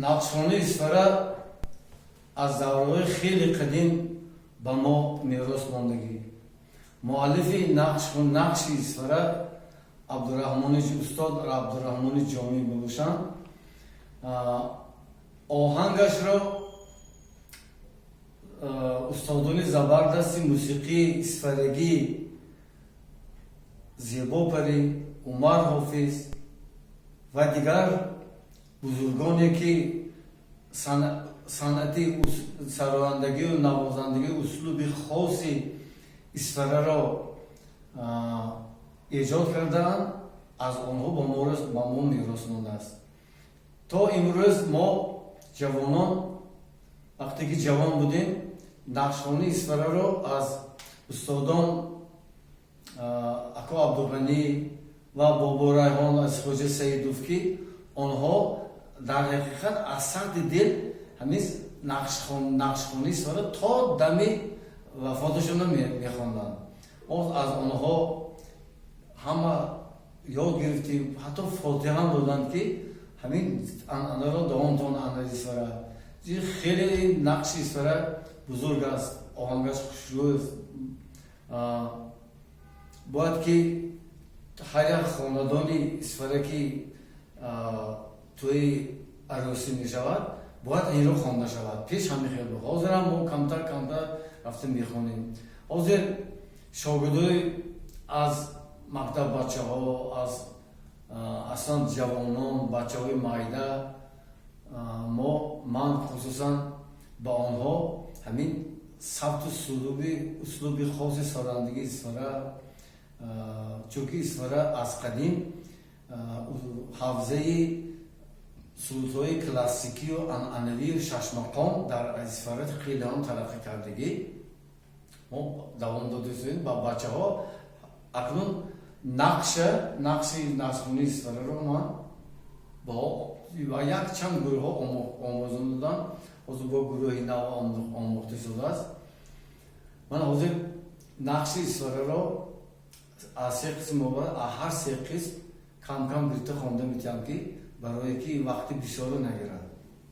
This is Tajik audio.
Нақшхонаи Исфара аз давраҳои хеле қадим ба мо мерос мондагӣ. Муаллифи нақши Исфара Абдураҳмони, устод Абдураҳмони Ҷомӣ мебошанд. Оҳангашро устодони забардасти мусиқии исфарагӣ Зебопарӣ, Умар Ҳофиз ва дигар бузургоне, ки санъати сарояндагию навозандагии услуби хоси Исфараро эҷод кардаанд, аз онҳо ба мо мерос мондааст. То имрӯз мо ҷавонон, вақте ки ҷавон будем, нақшхонаи Исфараро аз устодон ако Абдуғанӣ ва Бобо Райҳон, аз Хоҷа Саидов, ки онҳо дар ҳақиқат аз саҳди дил ҳамин нақшхонаи Исфара то дами вафоташона мехонданд. Мо аз онҳо ҳама ёд гирифтем, ҳатто фотиҳам доданд, ки ҳамин анъанаро давом тон, анъанаи Исфара. Хеле нақши Исфара бузург аст, оҳангаш хушрӯ аст. Бояд ки ҳар як хонадони Исфара, ки тӯи арӯсӣ мешавад, бояд инро хонда шавад. Пеш ҳамин хел буд, ҳозирам мо камтар камтар рафта мехонем. Ҳозир шогирдои аз мактаб, бачаҳо, аз аслан ҷавонон, бачаҳои майда, мо, ман хусусан ба онҳо ҳамин сабту услуби хоси сарояндагии Исфара, чунки Исфара аз қадим ҳавзаи сурудҳои классикию анъанавию шашмақом дар Исфара хеле ҳам тараққӣ кардагӣ, мо давом додастем ба бачаҳо. Акнун нақши нақшхонаи Исфараро ман ба якчанд гурӯҳҳо омӯзон додам. Ҳозир бо гурӯҳи нав омӯхта шудааст. Ман ҳозир нақши Исфараро аз се қисм, аз ҳар се қисм кам кам гирифта хонда метиҳам, ки барое ки вақти бисёро нагирад.